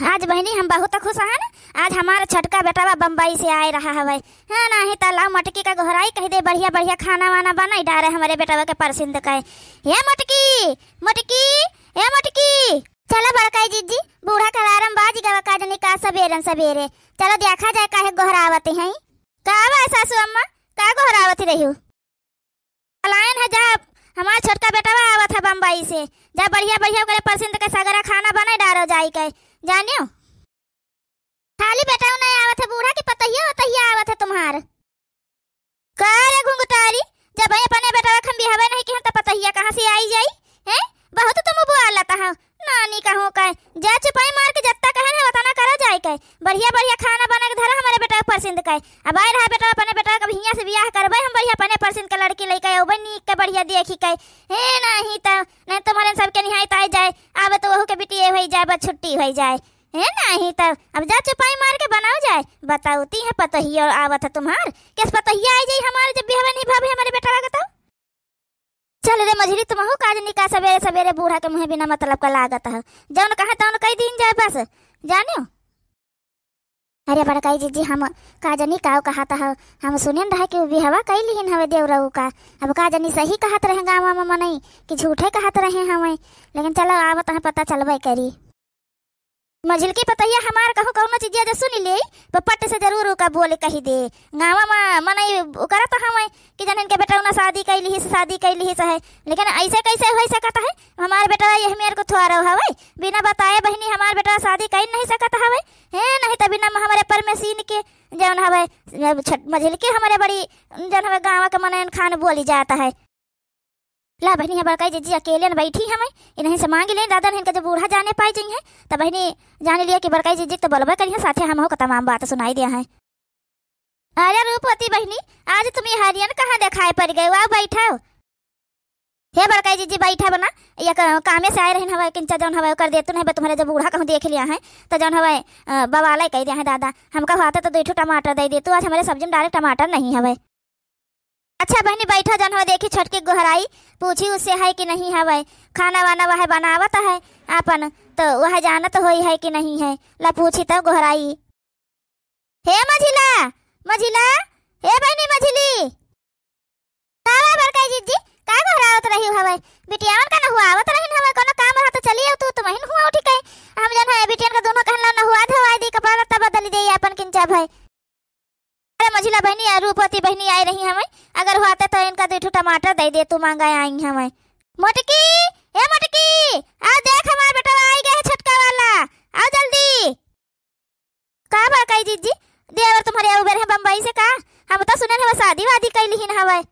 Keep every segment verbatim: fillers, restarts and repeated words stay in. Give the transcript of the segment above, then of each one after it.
आज बहिनी हम बहुत खुश हन, आज हमार छोटका बेटवा बम्बई से आए रहा हवै। हाँ, नाहीं त लाओ मोटकी का गोहराई, कहि दे बढ़िया बढ़िया खाना वाना बनाई डारे हमरे बेटवा के परसिंद के। हे मोटकी, मोटकी, हे मोटकी। चलो बड़काई जिज्जी, बूढ़ा के अलार्म बाजि गवा, का जनी का सबेरन सबेरे। चलो देखा जाए काहे गोहरावत हैं। का बा सासू अम्मा, का गोहरावत रहिउ? लाइन है जा, हमार छोटका बेटवा आवत है बम्बई से, जा बढ़िया बढ़िया ओकरे परसिंद के सगरा खाना बनाई डारो जाई के, जानियो। खाली बेटवा नहीं आवत है, बूढ़ा की पतहिया वतहिया आवत है तुम्हार। का रे घुंघटारी, जब भाई अपने बेटवा के हम बिहावे नहीं किहन त पतहिया कहाँ से आई जाई? हैं? बहुत तुम बोलत हो। नानी कहूँ का, जा चुपाई मार के जत्ता कहन है वतना करा जाए के। बढ़िया बढ़िया खाना बना के धरा हमरे बेटवा के परसिंद के। अब आए रहा बेटवा, अपने बेटवा के हियाँ से बियाह करबै हम, बढ़िया अपने परसिंद के लड़की लइके अउबै नीक के बढ़िया देखि के। हे नाहीं त, नहीं तुम्हारे सबके निहायत आइ जाए, अब तो वहू के बिटिये होइ जाए, बस छुट्टी होइ जाए। हे नाहीं त, अब जा चुपाई मार के बनाओ जाए। बताउती है पतोहिया आवत है तुम्हार, केस पतोहिया आइ जाई हमार जब बिहावे नहीं भावे हमरे बेटवा के तो। चल रे मझली, तुमहू का जनी का सबेरे सबेरे बूढ़ा के मुँहे बिना मतलब का लागत है। जौन कहे तौन कहि दीन जाए बस, जानियो। अरे बड़काई जिज्जी, हम का जनी काव कहत हव, हम सुनेन रहे कि उ बिहवा कइ लिहिन हवे देवरऊ का। अब का जनी सही कहत रहे गाँव में मनई कि झूठे कहत रहे हवे, लेकिन चलो आवत है पता चलबै करी। मझिलकी पतोहिया हमार कहूँ कउनो चीजिया जो सुनि लेई, तो पट से जरूर ओका बोले कहि दे। गाँवा मा मनई उ करत हवैं कि जन इनके बेटौना सादी कइ लिहिस, सादी कइ लिहिस है। लेकिन अइसे कइसे होइ सकत है? हमार बेटवा यही मेर को थोरो हवै, बिना बताए बहिनी हमार बेटवा सादी कइ नहीं सकत हवै। हे, नहीं त बिना हमरे परमेसीन के जौन हवै, अब छट-, मझिलकी हमरे बड़ी जौन हवै गाँवा के मनइन खान बोली जात है। ला बहिनी, यहाँ बड़काई जिज्जी अकेले न बैठी हवैं, इन्हीं से माँगि लेई, दादा नहीं इनका जब बूढ़ा जाने पाइ जइहैं, तब बहिनी जानि लिया कि बड़काई जिज्जी तो बोलबे करिहैं, साथे हमहू को तमाम बात सुनाइ दिया है। अरे रूपवती बहिनी, आज तुम ये हरियन कहाँ देखाए पड़ि गए, आओ बैठो। हे बड़काई जिज्जी बैठा बना, ये क-, कामे से आए रहन हवै, किंचा जौन हवै कर देतू नहीं बा, तुम्हरे जब बूढ़ा कहूँ देख लिया है, तो जौन हवै, अ, बवालै कइ दिया है दादा, हमका हुआ तो दुइ ठो टमाटर दइ देतू, आज हमरे सब्जी में direct टमाटर नहीं हवै। अच्छा बहिनी, बैठा जन हो, देखी छोटकी गोहराई, पूछी उससे है कि नहीं हवै, खाना वाना वह बनावत है आपन, तो वह जानत होई है कि नहीं है। ला पूछी तो गोहराई। हे मझिला, मझिला, हे बहिनी मझिली। का बा बड़काई जिज्जी, का गोहरावत रही हवै? बिटियावन का नहुआवत रहिन हवै, कोनो काम रहा तो चली आओ तू, तुमहिन हुआ उठी के। हम जन है बिटियन का दोनों कहन ला नहुआ धोवाई दी, कपड़ा लत्ता बदली दे आपन किंचा भई। अरे मझिला बहिनी, आ रूपवती बहिनी आइ रही हवै, अगर होते तो इनका दुइ ठो टमाटर दइ देतू, माँगा आई हवै। मोटकी, ए मोटकी, आ देख हमार बेटवा आइ गए है छोटका वाला, आओ जल्दी। का बड़काई जिज्जी, देवर तुम्हरे अउबे रहे बम्बई से का? हम तो सुनेन हवै सादी वादी कइ लिहिन हवै।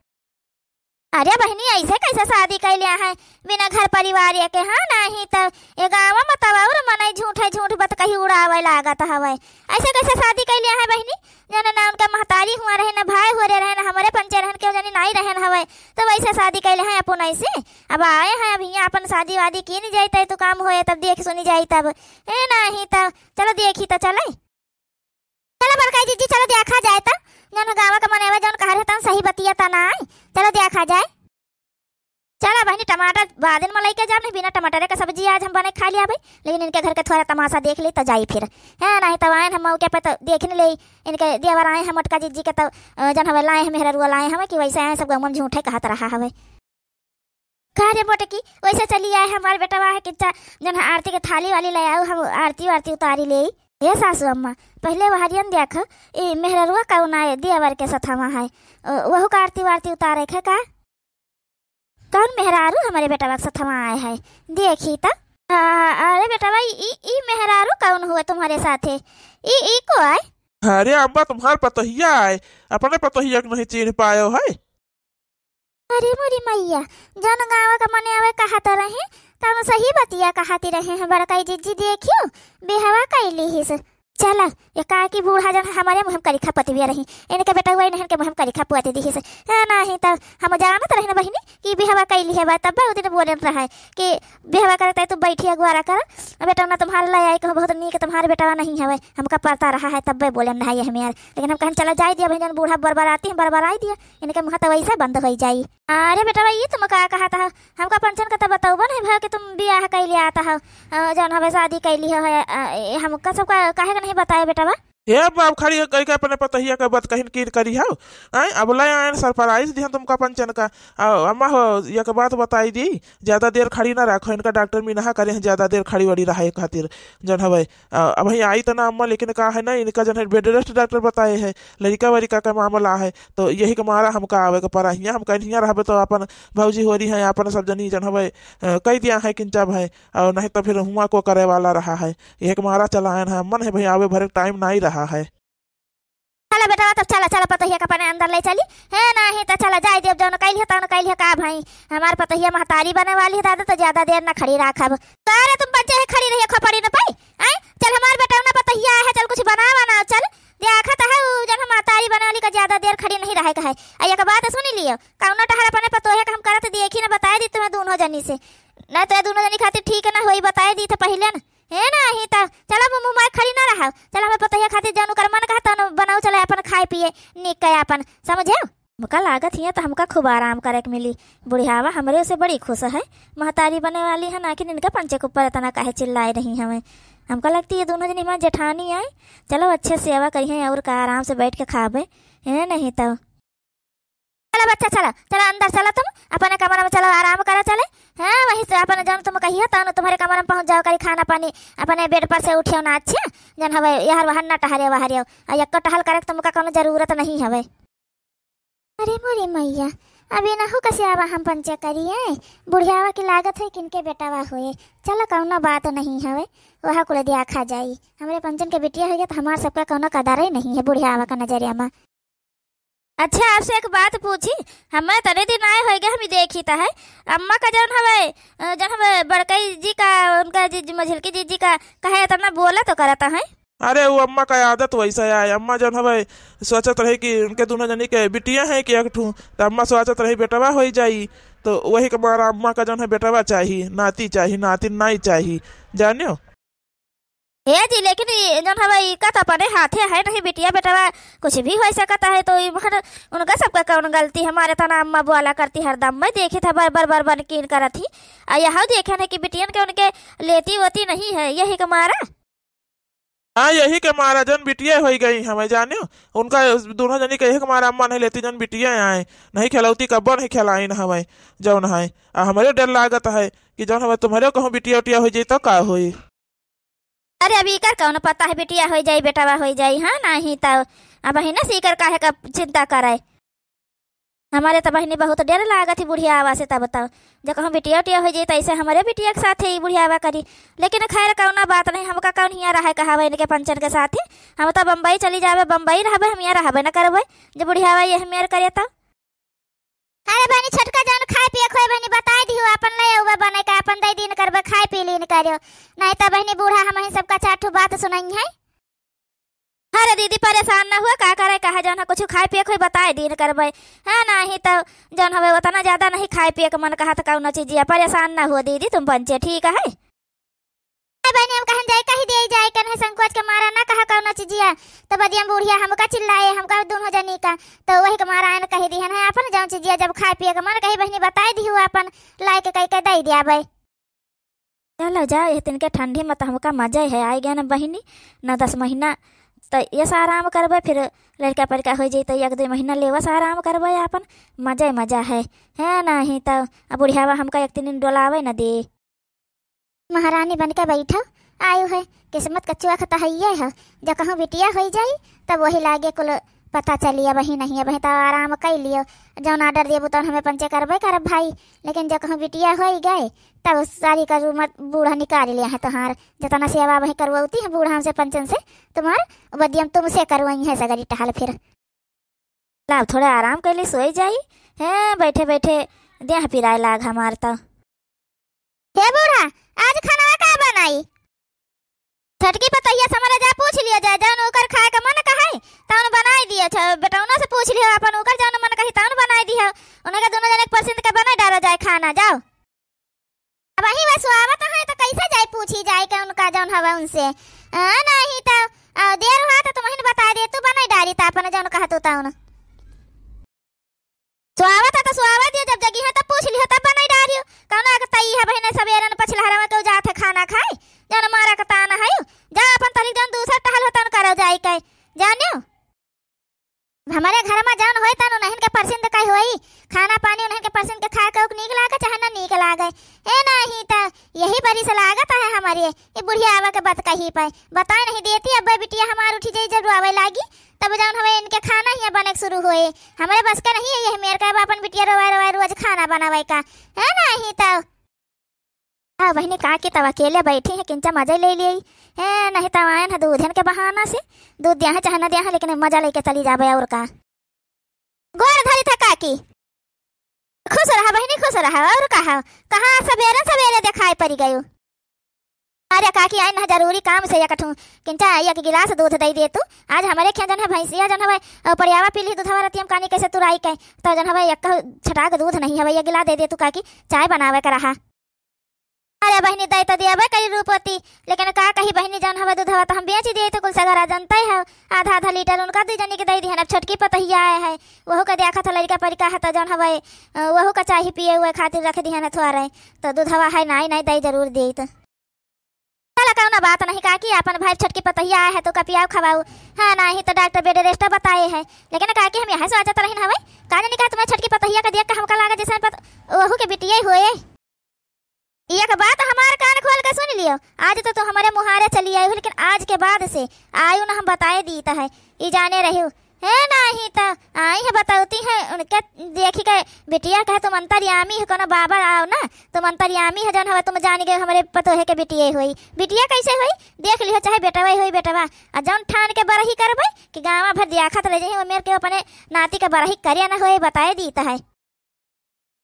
अरे बहिनी, अइसे कइसे सादी कइ लिया है बिना घर परिवार ये के? हाँ, नाहीं त ये गाँव में तब अउर मनई झूठे झूठ बतकही उड़ावै लागत हवै। अइसे कइसे सादी कइ लिया है बहिनी? जौन ना उनका महतारी हुआ रहे, ना भाई हुआ रहे, ना हमरे पंचे रहन, केहू जनी नाहीं रहन हवै, तो वइसे सादी कइ लिया है अपन अइसे। अब आए हैं, अब हियाँ अपन सादी वादी कीनि जाई तब तो काम होए, तब देखि सुनि जाई तब। ए नाहीं त चलो देखी त चलै। चलो बड़काई जिज्जी, चलो देखा जाए त, जौन गाँव के मनई जौन कहा रहे तौन सही बतिया त नाहीं, चलो देखा जाए। चलो बहिनी, टमाटर बादिन में लइके जाब, नहीं बिना टमाटरे का सब्जी आज हम बनाइ खाइ लिया भाई, लेकिन इनके घर के थोड़ा तमासा देखि लेई त जाई फिर। हैं, नाहीं त आएन हम मौके पे त देखि न लेई, इनके देवर आए हैं मोटका जिज्जी के त, अ, जौन हवै लाए हैं मेहररुआ लाए हवै कि वइसे आए सब गाँव में झूठे कहत रहा हवै। का रे मोटकी, वइसे चली आए हमार बेटवा है किंचा, जौन है आरती के थाली वाली लइ आउ, हम आरती वारती उतारि लेई। ए सासू अम्मा, पहिले वहरियन देख, ए मेहररुआ कउन आए देवर के सथवा है, अ, वहू का आरती वारती उतारे के का? कउन मेहरारू हमरे बेटवा के सथवा आए है? देखी त। आ, अरे बेटवा, ई, ई, ई मेहरारू कउन हुए तुम्हरे साथे? ई, ई को आए? अरे अम्मा, तुम्हार पतोहिया आए, अपने पतोहिया के नहीं चीन्ह पायो है? अरे मोरी मइया, जौन गाँव का मनई अवै कहत रहे, तौन सही बतिया कहत रहे हैं बड़काई जिज्जी, देखियो, बिहवा कइ लिहिस। चला, ये का कि बूढ़ा जन हमरे मुँह में करिखा पतिया रही, इनके बेटवा इन्हन के मुँह में करिखा पति दिहिस। है नाही त हम जानत रही न बहिनी कि बिहवा कइली है बा, तब उ दिन बोले रहा है कि बिहवा करत है तू बैठी अगुवारा कर, बेटवा ना तुम्हारे ले आई कहूँ बहुत नीक तुम्हारे बेटवा नहीं हवे, हमका पता रहा है तब्बे बोले रहा है हमें यार। लेकिन हम कहन चला जाए दिया बहिनी, बूढ़ा बरबराती हम बरबराई दिया, इनके मुँह तो वैसे बंद होइ जाई। अरे बेटवा, ये तुम का कहत हो? हमका पंचन का तो बतौबा नहीं भा कि तुम बियाह कइले आता हो, अ, जौन हमें शादी कइली हो, है, अ, ए, हमका सबका काहे का नहीं बताए बेटवा? हे बाप, खड़ी हो कइके अपने पतोहिया के बात कहिन कीन करी हो। आय, अब ले आयन surprise दिहन तुमका पंचन का। आ, अम्मा हो, एक बात बताई दी, ज्यादा देर खड़ी ना रखो, इनका डॉक्टर मीनहा करे हैं ज्यादा देर खड़ी वड़ी रहे खातिर, जौन हवे। आ, अबहीं आई त ना अम्मा, लेकिन का है ना, इनका जौन है bed rest डॉक्टर बताए है, लड़िका वड़िका का मामला है, तो यही के मारा हमका आवे के परा हियाँ। हम कहीं हियाँ रहबे तो अपन भौजी होरी है, अपन सब जनी जौन हवे, अ, कई दिया है किंचब है, और नहीं तो फिर हुआँ को करे वाला रहा है, यही के मारा चलायन है। मन है भाई आवे भरे टाइम नहीं रहा है। चला बेटवा, तब चला, चला पतोहिया के अपने अंदर ले चली। है नाही त चला जाए देब, जौन कइली है तौन कइली है का भाई, हमार पतोहिया महतारी बने वाली है दादा, तो ज्यादा देर ना खड़ी राखब। तो अरे तुम बच्चे है, खड़ी रहिए, खोपड़ी न पाई। आय, चल हमार बेटवा ना पतोहिया है, चल कुछ बना बना, चल। देखत है उ जौन हम महतारी बने वाली का ज्यादा देर खड़ी नहीं रहे का है। आ एक बात सुनी लियो, कौनो टहल अपने पतोहिया का हम करत देखी ना, बताए दी तुम्हें दोनों जनी से, ना तो ये दोनों जनी खातिर ठीक ना होई, बताए दी थे पहिले ना। हे नाही त चला मुँह मुँह मार खड़ी ना रहा, चला हमें पतोहिया खातिर जौन ओकर मन कहा तौन बनाऊ, चला अपन खाए पिए नीक के अपन, समझे? हमका लागत हियाँ त हमका खूब आराम करे के मिली। बुढ़ियावा हमरे से बड़ी खुश है, महतारी बने वाली है, ना कि इनका पंचे के ऊपर इतना काहे चिल्लाए रही हमें। हमका लगती ये दोनों जनी हमार जेठानी आए, चलो अच्छे सेवा करिहैं और का आराम से बैठ के खाबे, है नहीं तो। चला बच्चा, चला, चला अंदर चला तुम, अपने कमरा में चलो, आराम करा चले। हाँ, वहीं से अपने जौन तुम कहियो तौन तुम्हारे कमरा में पहुँच जाओ करी, खाना पानी अपने बेड पर से उठियो ना, अच्छा? जौन हवे, यहर वहर ना टहरे वहरियो, आ यक्को टहल करे के तुमका कौनो जरूरत नहीं हवे। अरे मोरी मैया, अब इनहू का सेवा हम पंचे करिए। बुढ़ियावा की लागत है किनके बेटवा होए। चलो, कौनो बात नहीं हवे, वह कुल दिया खा जाई। हमरे पंचन के बिटिया हो गया तो हमार सबका कौनो कदर ही नहीं है बुढ़ियावा का नजरिया में। अच्छा, आपसे एक बात पूछी, हमें तने दिन आए होइगे, हम देखी त है, अम्मा का जौन हवे, अ, जौन हवे बड़कई जी का, उनका जी, जी, मझिलकी जीजी का, कहे इतना बोला तो करत है। अरे, वो अम्मा का आदत वैसा है, अम्मा जौन हवे सोचत रही कि उनके दोनों जनी के बिटिया है कि एक ठू, तो अम्मा सोचत रही बेटवा होई जाई, तो वही के मारा अम्मा का जौन है बेटवा चाही, नाती चाही, नातिन नाई चाही, जानियो। हे जी, लेकिन ई जौन हवे, ई का त अपने हाथे है नहीं, बिटिया बेटवा कुछ भी होइ सकत है, तो ई मगर उनका सबका कौन गलती? हमारे तना अम्मा बोला करती हरदम, मैं देखी था बर बर बर बर कीन करत ही, आ यह देखे न कि बिटियन के उनके लेती वोती नहीं है, यही के मारा। हाँ, यही के मारा जौन बिटिया होइ गई हमें जानियो, उनका दोनों जनी के यही के मारा अम्मा नहीं लेती, जौन बिटिया आए, नहीं खेलौती कब्बो नहीं खेलाई न हमें, जौन है। आ हमरे डर लागत है कि जौन हमें तुम्हारे कहूँ बिटिया उटिया होइ जाई तो का होई? अरे, अब इकर कौन पता है, बिटिया होई जाई, बेटवा होई जाई, हाँ, नाही त अब ही ना से इकर काहे का चिंता करे। हमारे त बहिनी बहुत डर लागत ही बुढ़ियावा से, तब त जो कहूँ बिटिया उटिया होई जाई, त ऐसे हमारे बिटिया के साथ ही बुढ़ियावा करी। लेकिन खैर, कौना बात नहीं, हमका कौन हियाँ रहे कहावे इनके पंचन के साथ ही। हम त बम्बई चली जावे, बम्बई रहबे, हम यहाँ रहबे न करबे, जब बुढ़ियावा यह मेर करे त। अरे बहनी, छोटका जौन खाए पिए खोए बहनी बताए दिहु, अपन ले अउबे बने का, अपन दे दीन करबे, खाए पी लीन करियो, नहीं त बहनी बूढ़ा हमही सबका चार ठो बात सुनइहैं। अरे दीदी परेशान न हुआ, का करे कहा जौन है कुछ खाए पिए खोए बताए दीन करबे, है नहीं त जौन हवे उतना ज्यादा नहीं खाए पिए के मन कहा त कौनो चीजिया, परेशान न हुआ दीदी, तुम पंचे ठीक है। ए बहिनी, हम कहन जाई, कहि दिया जाए, कन्हे संकोच के मारा ना कहा कौनो चीजिया। तो बदिया में बुढ़िया हमका चिल्लाए, हमका दोनों जनी का, तो वही के मारा आयन कहि दिहन है, अपन जौन चीजिया जब खाए पिए के मन कही बहिनी बताए दिहु, अपन लाए के कहि के दे दिया बे। चलो जाओ, ये तिनके ठंडी में तो हमका मजा है, आए गया ना बहिनी, नौ दस महीना तो ये से आराम करबे, फिर लड़का परिका हो जाई तो एक दो महीना लेवा से आराम करबे, अपन मजा ही मजा है, है नहीं तो। अब बुढ़ियावा हमका एक तीन दिन डोलावे न दे। महारानी बन के बैठो, आयु है, किस्मत का चुआ खता है ये है, जो कहूँ बिटिया होई जाई, तब वही लागे कुल पता चली, अब ही नहीं, अब ही तो आराम कर लियो, जौन order देबू तौन हमें पंचे करबे करब भाई, लेकिन जो कहूँ बिटिया होई गए, तब सारी का उम्र बूढ़ा निकाल लिया है तोहार, जितना सेवा वही करवाती है बूढ़ा हमसे पंचन से, तुम्हार बदियम तुमसे करवाई है सगरी टहल फिर। लाओ, थोड़ा आराम कर ली, सोई जाई। हैं, बैठे बैठे देह पिराए लाग हमार तो। हे बूढ़ा, आज खाना का बनाई? छोटकी पतोहिया से हमारे जा पूछ लियो, जा, जौन ओकर खाए का मन कहै, तौन बनाई दियो। छ-, बेटौना से पूछ लिहो, अपन ओकर जौन मन कही, तौन बनाई दिहो। उन्हें के दोनों जने के परसिंद के बनाई डालो जाए खाना, जाओ। अब वही बस आवत है, तो कैसे जाए पूछी जाए के उनका जौन हवा उनसे? हाँ, नहीं तो, आ, देर हुआ तो तुमहिन बताई देतू, बनाई डारी त अपन जौन कहतू तौन। सुआवत है तो सुआवत दियो, जब जगी है तब पूछ लिहो, तब बनाई डारियो। कौनो अगतई है बहिने, सबेरन पछलहरवा के जात है खाना खाए, जौन मारा के तान है। जा अपन तली जौन दूसर टहल होतन करो जाई के, जानियो। हमरे घर में जौन होई तन उन्हन के परसिंद के होई, खाना पानी उन्हन के परसिंद के खाए के उक नीक लागे चाहे ना नीक लागे। ए नहीं त यही बरिस लागत है हमरे, ये बुढ़िया आवा के बात कही पाए, बताए नहीं देती। अब बिटिया हमार उठी जाई जब रोवे लागी, तब जौन हवे इनके खाना हियाँ बने के शुरू होए। हमरे बस के नहीं है यही मेर का अब अपन बिटिया रोवाए रोवाए रोज खाना बनावे का, है नहीं तो। हाँ बहिनी, का की तब अकेले बैठी है, किंचा मजा ले ली है, नहीं तो आयन है दूधन के बहाना से, दूध दिया है चाहे ना दिया है, लेकिन मजा लेके चली जाबे और का। गोड़ धरी था काकी। खुश रहा बहिनी, खुश रहा। और कहा, कहाँ सवेरे सवेरे दिखाई पड़ी गयो? अरे काकी, आई ना जरूरी काम से, एक ठू किंचा एक गिलास दूध दे दे तू। आज हमरे खें जन है भैंसिया जन हवे, अ, परियावा पी ली दूधवा रतियम कानी कैसे तुराई के, तो जन हवे एक छटाक दूध नहीं हवे, एक गिलास दे दे तू काकी, चाय बनावे के रहा। अरे बहिनी, दे तो देबे करी रूपवती, लेकिन का कही बहिनी, जन हवे दूधवा तो हम बेच दिए तो कुल सगरा जनते है, आधा आधा लीटर उनका दी जनी के दे दिहन। अब छोटकी पतहिया आए है, वहू का देखा था लड़का परिका है तो जन हवे, अ, वहू का चाही पिए हुए खातिर रख दिहन है थोड़े, तो दूधवा है नाई नाई दे जरूर दे तो। चला, कौनो बात नहीं काकी, अपन भाई छोटकी पतहिया आए है तो का पियाओ खवाओ। हाँ, नहीं तो डॉक्टर बेड रेस्ट बताए है। लेकिन काकी, हम यह सोचत रहिन हवे, का जानी का तुम्हें छोटकी पतहिया का देख के हमका लागे जैसे पत-, ओहू के बिटिया होए। एक बात हमार कान खोल के सुन लियो, आज तो तू हमारे मुहारे चली आई हो, लेकिन आज के बाद से आयु ना हम बताए दीत है, ई जाने रहियो। हे नाही त आई है बतौती है, उनके देखी के बिटिया कहे, "तुम अंतर्यामी है, कोनो बाबा आओ ना, तुम अंतर्यामी है, जौन हवा तुम जान गए हमरे पतोहे के बिटिया होई।" बिटिया कैसे होई? देख लिहो, चाहे बेटवा होई बेटवा। आ जौन ठान के बरही करबे कि गाँवा भर दियाखत ले जाई, ओमेर के अपने नाती के बरही करे ना होए, बताए दीत है।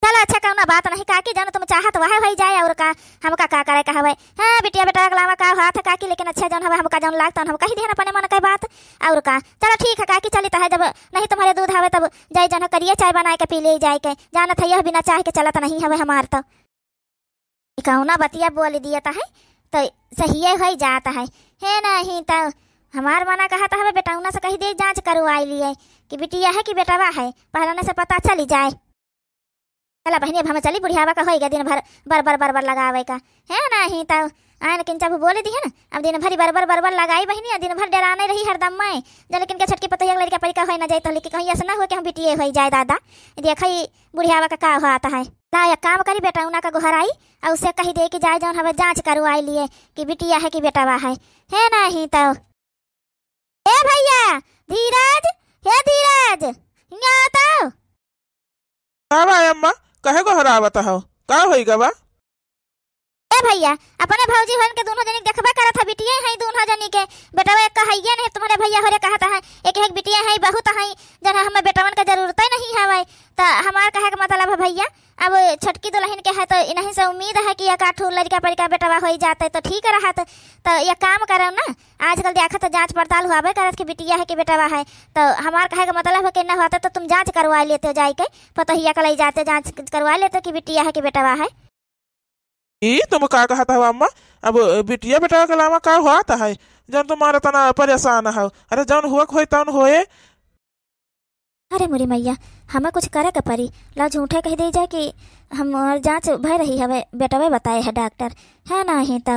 चलो अच्छा, कौनो बात नहीं काकी, जौन तुम चाहत वह होई जाए, और का, हमका का करे का हवे? हाँ, बिटिया बेटा के अलावा का हाथ है काकी, लेकिन अच्छा जौन हवे हमका जौन लागत हम कही देहन अपने मन के बात, और का। चलो ठीक है काकी, चली तो है, जब नहीं तुम्हारे दूध हवे तब जाई जौन करिए चाय बनाए के पी ले जाए के, जानत है यह बिना चाय के चलत नहीं हवे हमार तो। कौना बतिया बोल दिया है तो सहिए होई जात है, हे नहीं तो हमार मना कहत हवे बेटौना से कही दे जाँच करवाई लिए कि बिटिया है कि बेटवा है, पहलने से पता चली जाए। चला बहिनी, अब हम चली, बुढ़ियावा का होइगा दिन भर बर बर बर बर लगावे का, है नाही तो आयन किंचा भी बोले दी है ना, अब दिन भर बर बर बर बर लगाई बहिनी, आ दिन भर डेरा नहीं रही हरदम मैं, जब लेकिन के छोटकी पतोहिया के लड़का परिका होए ना जाए तो लेकिन कहीं ऐसा ना हो कि हम बिटिए होई जाए दादा। देखा ई बुढ़ियावा का का होत है। ला एक काम करी, बेटौना का गोहराई और उसे कही दे कि जाए जौन हवे जाँच करवाई लिए कि बिटिया है कि बेटवा है, है नाही तो। ए भैया, धीरज, हे धीरज, हियाँ तो। का बा अम्मा, काहे गोहरावत हो? का होई गवा? ए भैया, अपने भौजी होन के दोनों जनी के देखबे करत है, बिटिये हैं दोनों जनी के, बेटवा एक हइये नहीं, तुम्हारे भैया होरे कहत है, एक एक बिटिये हैं, बहुत हैं, जन हमें बेटवन के जरूरत ही नहीं हवे। त हमार कहे के मतलब है भैया, अब छोटकी दुल्हन के है तो इन्हीं से उम्मीद है कि एक आठ लड़का परिका बेटवा होई जाते तो ठीक रहत। तो ये काम करो ना, आजकल देखत तो जाँच पड़ताल हुआबे करत कि बिटिया है कि बेटवा है। तो हमार कहे के मतलब है कि ना होता तो तुम जाँच करवा लेते हो जाए के, पतोहिया के ले जाते जाँच करवा लेते कि बिटिया है कि बेटवा है। ई तुम का कहत हो अम्मा? अब बिटिया बेटवा के अलावा का होत है जौन तुम्हारा तना परेशान हो? अरे जौन हुआ होई तौन होए। अरे मोरी मैया, हमें कुछ करे के परी। ला झूठे कह दे जाए कि हमार जाँच भय रही हवे, बेटवे बताए है डॉक्टर, है नाही तो।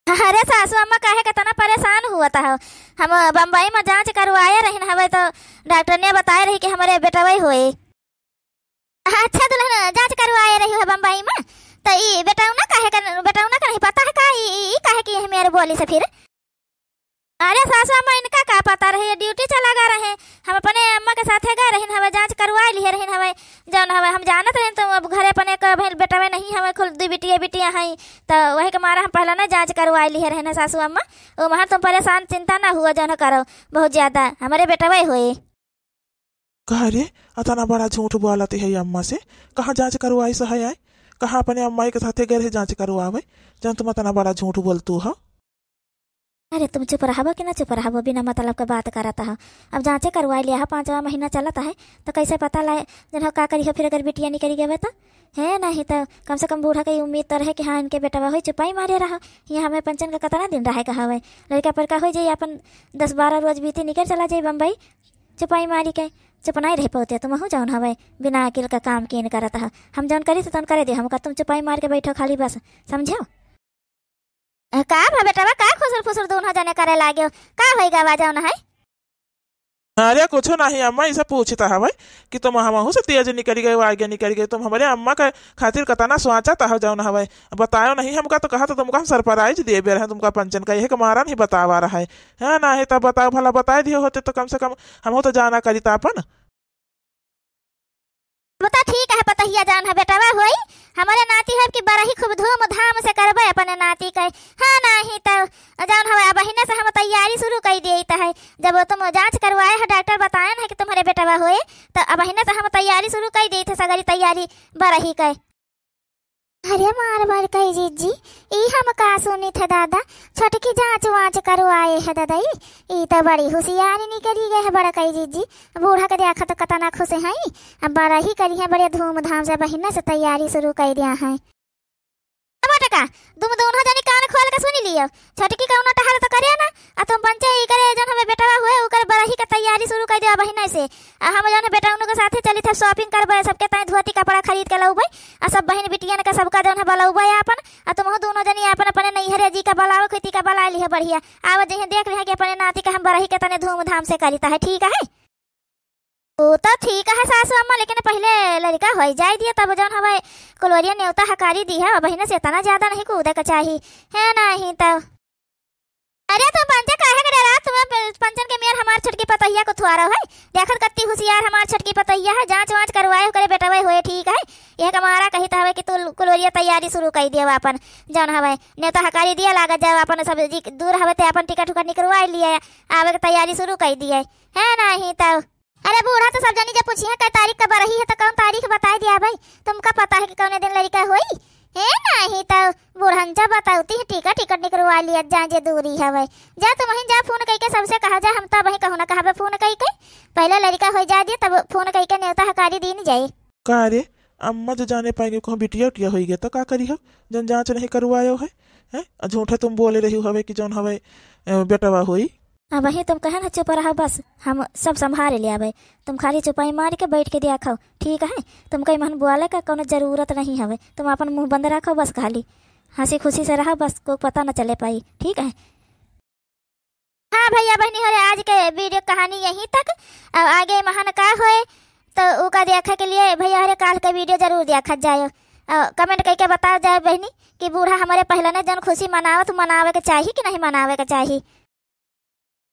अरे सासू अम्मा, काहे के तना परेशान हुआ था हो? हम बम्बई में जाँच करवाए रहिन हवे तो डॉक्टर ने बताए रही कि हमारे बेटवे होए। अच्छा दुल्हन, जाँच करवाए रही हो बम्बई में, तो ई बेटौना काहे का, बेटौना का नहीं पता है का? ई, ई, ई काहे कि यही मेरे बोली से फिर? अरे सासू अम्मा, इनका का पता रहे, ये ड्यूटी चला गए रहे, हम अपने अम्मा के साथे गए रहिन हवे, जाँच करवाए लिए रहिन हवे, जौन हवे हम जानत रहिन, तो अब घरे अपने एक भइल बेटवे नहीं हवे, खुल दुई बिटिया बिटिया हैं, तो वही के मारा हम पहले ना जाँच करवाए लिए रहिन सासू अम्मा। ओ महर तुम परेशान चिंता ना हुआ, जौन करो बहुत ज्यादा, हमारे बेटवे होए। का रे, अतना बड़ा झूठ बोलत है अम्मा से? कहाँ जाँच करवाइस है आय? कहाँ अपने अम्मा के साथे गए रहे जाँच करवावे, जौन तुम अतना बड़ा झूठ बोलतू हो? अरे तुम चुप रहबो कि ना चुप रहबो, बिना मतलब के बात करत हो। अब जाँचे करवाए लिया हो, पाँचवा महीना चलत है, तो कैसे पता लाए जन हो का करी हो, फिर अगर बिटिया निकरी गवे तो? है नहीं तो कम से कम बूढ़ा के उम्मीद तो रहे कि हाँ इनके बेटवा होई, चुपाई मारे रहो। यहाँ हमें पंचन का कतना दिन रहे का हवे, लड़का पर का हो जाई, अपन दस बारह रोज बीती निकल चला जाई बम्बई, चुपाई मारी के। चुप नहीं रह पाते तुम हो, जौन हवे बिना अकिल का काम कीन करत हो। हम जौन करी तो तौन करे दे, हम का तुम चुपाई मार के बैठो खाली बस, समझो? अ, का भा बेटवा, का खुसुर फुसुर दून हो जने करे लाग्यो? का होई गवा जौन है? अरे कुछ नहीं अम्मा, इसे पूछता हवे कि तुम हमहू से तेज निकल गए, आगे निकल गए, तुम हमारे अम्मा के खातिर कतना सोचत हो जौन हवे। बतायो नहीं हमका तो कहा तो तुमका हम सरप्राइज देबे रहे, तुमका पंचन का यही के मारा नहीं बतावा रहा है। हाँ नहीं तो बताओ भला, बताए दियो होते तो कम से कम हमहू तो जाना करी था अपन। अब त ठीक है, पतहिया जौन है बेटवा होई, हमरे नाती है कि बरही खूब धूमधाम से करबे अपने नाती के। हाँ, नाही त जौन हवे अबहिने से हम तैयारी शुरू कई देइत है। जब तुम जाँच करवाए हो, डॉक्टर बताएन है कि तुम्हरे बेटवा होए, त अबहिने से हम तैयारी शुरू कई देइत है, सगरी तैयारी बरही के। अरे मार बड़कई जीजी, ई हम का सुनित है दादा, छोटकी जाँच वाँच करवाए है ददई, ई त बड़ी हुसियारी निकरी गए है बड़कई जीजी। बूढ़ा के देखत कतना खुश हैं, अब बरही करी है बड़े धूमधाम से, बहिना से तैयारी शुरू कई दिया है। अब बेटा का, तुम दोनों जनी कान खोल के सुनी लियो, छोटकी कौनो टहल तो करे ना, आ तुम पंचे ई करे जौन हवे बेटवा होए, ओकर बरही के तैयारी शुरू कई दिया बहिना से। आ हम जौन है बेटौनू के साथे चलित है shopping करबे, सबके ताई धोती कपड़ा खरीद के लउबे, आ सब बहिन बिटियन के सबका जौन है बलउबे आपन, आ तुमहू दोनों जनी आपन अपने नैहरे जी का बलावे, खेती का बला लिहे बढ़िया, आवे जइहे देख लिहे कि अपने नाती के हम बरही के तने धूमधाम से करित है, ठीक है? वो तो ठीक है सासू अम्मा, लेकिन पहिले लड़का होई जाए दिए, तब जौन हवे कुलोरिया नेवता हकारी दी है, बहिना से इतना ज्यादा नहीं कूदे के चाही, है नहीं तो। अरे तुम पंचा काहे के डरा? तुम्हें प-, पंचन के मेर हमार छोटकी पतोहिया को थुआरो है। देखत कत्ती हुसियार हमार छोटकी पतोहिया है, जाँच वाँच करवाए ओकरे बेटवे होए ठीक है। यह कमारा कहित हवे कि तू कुलोरिया तैयारी शुरू कई दियो आपन, जौन हवे नेवता हकारी दिया लागत जाओ, आपन सब जी दूर हवे ते आपन टिकट उकट निकरवाए लिए, आवे के तैयारी शुरू कई दिए, है नहीं तो। अरे बूढ़ा तो सब जनी जब पूछिहे कै तारीख का बरही है तो कौन तारीख बताई दिया भाई, तुमका पता है कि कौने दिन लड़का होई? हे नाही तो बूढ़न जब बताउती है टिकट टिकट निकरवा लिया जाए जे दूरी हवे। जा तुम वहीं जा फोन कइके सबसे कहा जा, हम तो वहीं कहूँ ना कहबे फोन कइके, पहले लड़का हो जा दिए तब फोन कइके नेवता हकारी दीन जाए। का रे अम्मा जो जाने पाएंगे कहूँ बिटिया उटिया होई गए तो का करी हो, जौन जाँच नहीं करवायो है, हैं? आ झूठे तुम बोले रही हवे कि जौन हवे, अ, बेटवा होई। अबहीं तुम कहे ना चुप रहो, बस हम सब संभाल ले आवे। तुम खाली चुपाई मार के बैठ के देखो, ठीक है? तुम कहीं मन बोले का कोनो जरूरत नहीं हवे, तुम अपन मुँह बंद रखो बस, खाली हँसी खुशी से रहो बस, को पता न चले पाई, ठीक है? हाँ भैया बहनी हो रे, आज के video कहानी यहीं तक। अब आगे महान का होए तो उका देखे के लिए भैया हो रे काल के video जरूर देखत जायो। और comment कइके बताओ जाए बहनी कि बूढ़ा हमारे पहले ने जौन खुशी मनावत, मनावे के चाही कि नहीं मनावे के चाही।